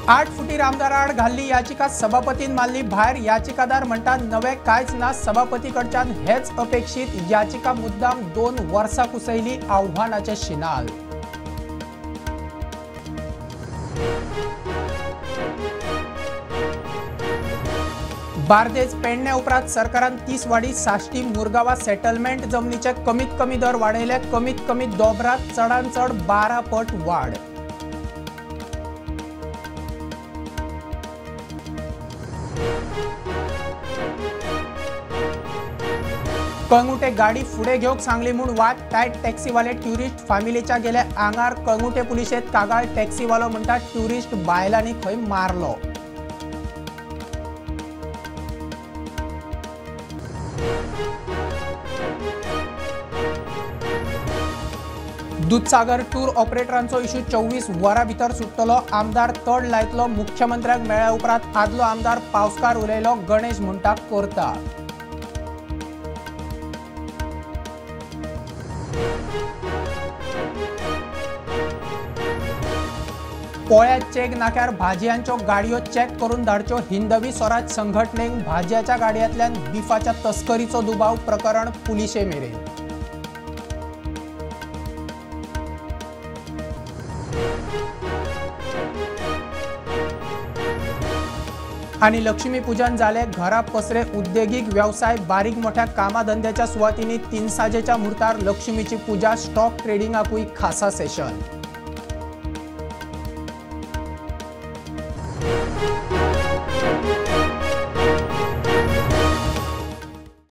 8 फुटीर आमदाराआड घाल्ली याचिका सभापतीन मारली भायर। याचिकादार म्हणटा नवे कांयच ना, सभापती कडच्यान हेच अपेक्षित। याचिका मुद्दाम 2 वर्सां कुसयली, आव्हानाचे शिनाल। बार्देज पेडणे उपरांत सरकारान 30 वाडी साश्टी मुरगांवा सेटलमेंट जमनीचे कमीत कमी दर वाडयले। कमीत कमी दोबरात चडान चड 12 पट वाड। कळंगुटे गाडी फुडें घेवंक सांगली म्हूण वाद। टायट टॅक्सीवाले ट्युरिस्ट फामिलीच्या गेले आंगार। कळंगुटे पुलिशेंत कागाळ। टॅक्सीवालो म्हणटा ट्युरिस्ट बायलांनी खंय मारलो। दुदसागर टूर ऑपरेटरांचो इश्यू 24 वरां भितर सुट्टलो। आमदार तड लायतलो। मुख्यमंत्र्याक मेळ्ळ्या उपरांत आदलो आमदार पावसकार उलयलो। गणेश म्हणटा करता। पोळ्या चेक नाक्यार भाजयांच्यो गाडयो चेक करून धाडच्यो। हिंदवी स्वराज संघटनेक भाजयाच्या गाडयांतल्यान बिफाच्या तस्करीचो दुबाव। प्रकरण पुलिशे मेरेन। आनी लक्ष्मीपूजन जाले। घरा पसरे उद्देगीक व्यवसाय बारीक मोठ्या कामाधंद्याच्या सुवातींनी तिनसाजेच्या मुहूर्तार लक्ष्मीची पूजा। स्टॉक ट्रेडिंगाकूय खासा सेशन।